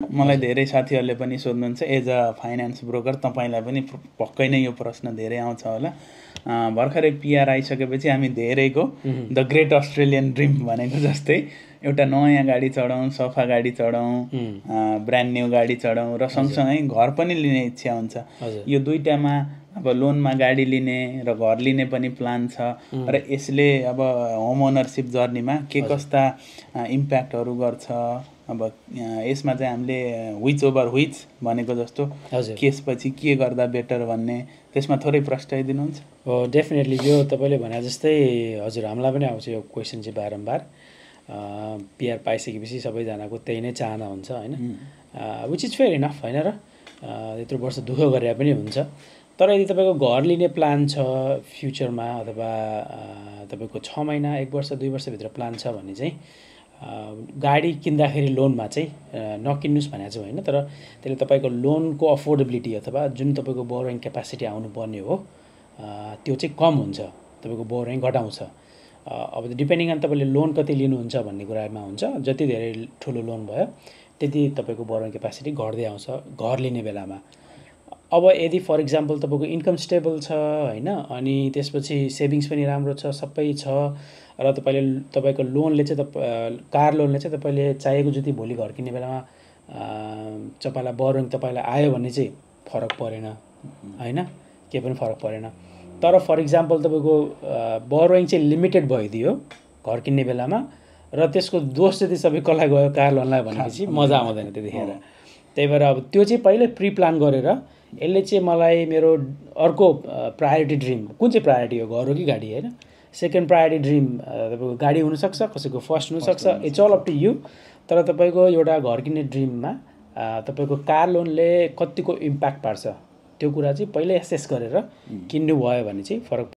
मलाई धेरै साथीहरूले पनि सोध्नुहुन्छ एज अ फाइनान्स ब्रोकर तपाईँलाई पनि पक्कै नै यो प्रश्न धेरै आउँछ होला। भर्खरै पिआर आइसकेपछि हामी धेरैको द ग्रेट अस्ट्रेलियन ड्रिम भनेको जस्तै एउटा नयाँ गाडी चढाउँ, सफा गाडी चढाउँ, ब्रान्ड न्यू गाडी चढाउँ र सँगसँगै घर पनि लिने इच्छा हुन्छ। यो दुईटामा अब लोनमा गाडी लिने र घर लिने पनि प्लान छ र यसले अब होम ओनरसिप जर्नीमा के कस्ता इम्प्याक्टहरू गर्छ। अब यसमा चाहिँ हामीले विच ओभर विच भनेको जस्तो केसपछि के गर्दा बेटर भन्ने त्यसमा थोरै प्रस्ताइदिनुहुन्छ? डेफिनेटली यो तपाईँले भने जस्तै हजुर हामीलाई पनि आउँछ यो क्वेसन चाहिँ बारम्बार। पिआर पाइसकेपछि सबैजनाको त्यही नै चाहना हुन्छ होइन, विच इज फेयर इनफ होइन र यत्रो वर्ष दुःख गरे पनि हुन्छ। तर यदि तपाईँको घर लिने प्लान छ फ्युचरमा अथवा तपाईँको 6 महिना 1 वर्ष 2 वर्षभित्र प्लान छ भने चाहिँ गाडी किन्दाखेरि लोनमा चाहिँ नकिन्नुहोस् भनेको चाहिँ होइन, तर त्यसले तपाईँको लोनको अफोर्डेबिलिटी अथवा जुन तपाईँको बोरोइङ क्यापासिटी आउनुपर्ने हो त्यो चाहिँ कम हुन्छ, तपाईँको बोरोइङ घटाउँछ। अब डिपेन्डिङ अन तपाईँले लोन कति लिनुहुन्छ भन्ने कुरामा हुन्छ। जति धेरै ठुलो लोन भयो त्यति तपाईँको बोरोइङ क्यापासिटी घट्दै आउँछ घर लिने बेलामा। अब यदि फर इक्जाम्पल तपाईँको इन्कम स्टेबल छ होइन, अनि त्यसपछि सेभिङ्स पनि राम्रो छ, सबै छ र तपाईँको लोनले चाहिँ कार लोनले चाहिँ तपाईँले चाहिएको जति भोलि घर किन्ने बेलामा तपाईँलाई बोरोइङ तपाईँलाई आयो भने चाहिँ फरक परेन होइन, केही पनि फरक परेन। तर फर इक्जाम्पल तपाईँको बोरोइङ चाहिँ लिमिटेड भइदियो घर किन्ने बेलामा र त्यसको दोष चाहिँ सबै कसलाई गयो कार लोनलाई भनेपछि मजा आउँदैन त्यतिखेर। त्यही भएर अब त्यो चाहिँ पहिल्यै प्री प्लान गरेर यसले चाहिँ मलाई मेरो अर्को प्रायोरिटी ड्रिम कुन चाहिँ प्रायोरिटी हो, घर हो कि गाडी होइन, सेकेन्ड प्रायोरिटी ड्रिम तपाईँको गाडी हुनसक्छ, कसैको फर्स्ट हुनसक्छ, it's all up to you. तर तपाईँको एउटा घर किन्ने ड्रिममा तपाईँको कार लोनले कतिको इम्प्याक्ट पार्छ त्यो कुरा चाहिँ पहिल्यै एसेस गरेर किन्नु भयो भने चाहिँ फरक